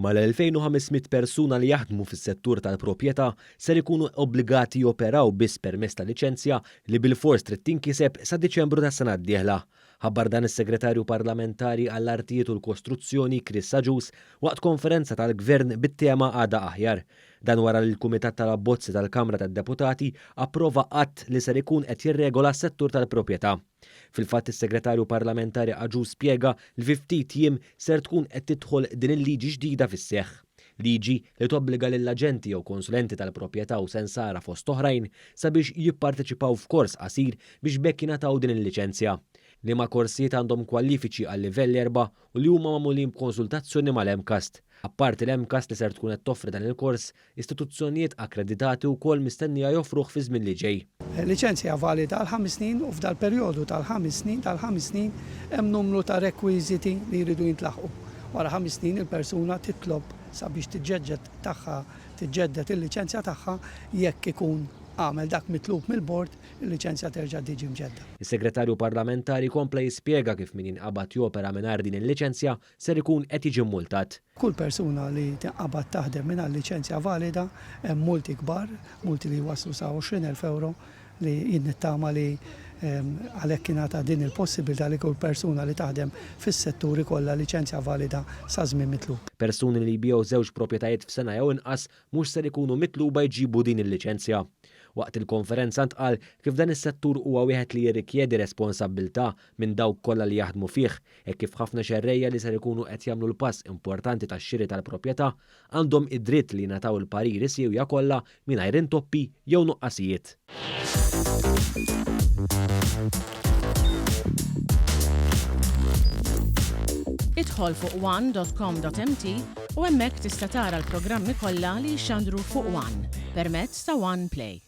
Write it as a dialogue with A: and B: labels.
A: Mal-2,500 persuna li jaħdmu fis-settur tal-proprjetà ser ikunu obbligati joperaw biss permezz ta' liċenzja li bilfors trid tinkiseb sa Diċembru tas-sena d-dieħla. Ħabbar dan is-Segretarju Parlamentari għall-Artijiet u l-Kostruzzjoni Chris Agius waqt konferenza tal-Gvern bit-tema Għada Aħjar. Dan wara li l-Kumitat tal-Abbozzi tal-Kamra tad-Deputati approva att li ser ikun qed jirregola s-settur tal-proprjetà. Fil-fatt is-Segretarju Parlamentari Agius spjega li fi ftit jiem ser tkun qed tidħol din il-liġi ġdida fis-seħħ. Liġi li tobbliga lill-aġenti jew konsulenti tal-proprjetà u sensara fost oħrajn sabiex jipparteċipaw f'kors qasir biex b'hekk jingħataw din il-liċenzja. Liema korsijiet għandhom kwalifiċi għal livell 4 u li huma magħmulin b'konsultazzjoni mal-MCAST. Apparti l-MCAST li ser tkun qed toffri dan il-kors, Istituzzjonijiet akkreditati wkoll mistennija joffruh fiż-żmien li ġej.
B: Liċenzja valida għal ħames snin u f'dal-perjodu tal-ħames snin tal-ħames snin hemm numru ta' rekwiżiti li jridu jintlaħqu. Wara ħames snin il-persuna titlob sabiex tiġġeġġed tagħha tiġġedded il-liċenzja tagħha jekk ikun għamel dak mitlub mill-bord il-liċenzja terġa' tiġi mġedda.
A: Is-Segretarju Parlamentari kompla jispjega kif min jinqabad jopera mingħajr din il-liċenzja ser ikun qed jiġi mmultat.
B: Kull persuna li tinqabad taħdem mingħajr liċenzja valida hemm multi kbar, multi li jwasslu sa 20,000 ewro li jien nittama li għalhekk ingħata din il-possibilità li kull persuna li taħdem fis-settur ikollha liċenzja valida saż-żmien mitlub.
A: Persuni li jbigħu żewġ proprjetajiet f'sena jew inqas mhux ser ikunu mitluba jġibu din il-liċenzja. Waqt il-konferenza ntqal kif dan is-settur huwa wieħed li jirrikjedi responsabbiltà minn dawk kollha li jaħdmu fih, hekk kif ħafna xerrejja li ser ikunu qed jagħmlu l-pass importanti tax-xiri tal-proprjetà għandhom id-dritt li jingħataw il-pariri siewja kollha mingħajr intoppi jew nuqqasijiet.
C: Idħol fuq one.com.mt u hemmhekk tista' tara l-programmi kollha li jixxandru fuq One permezz ta' One Play.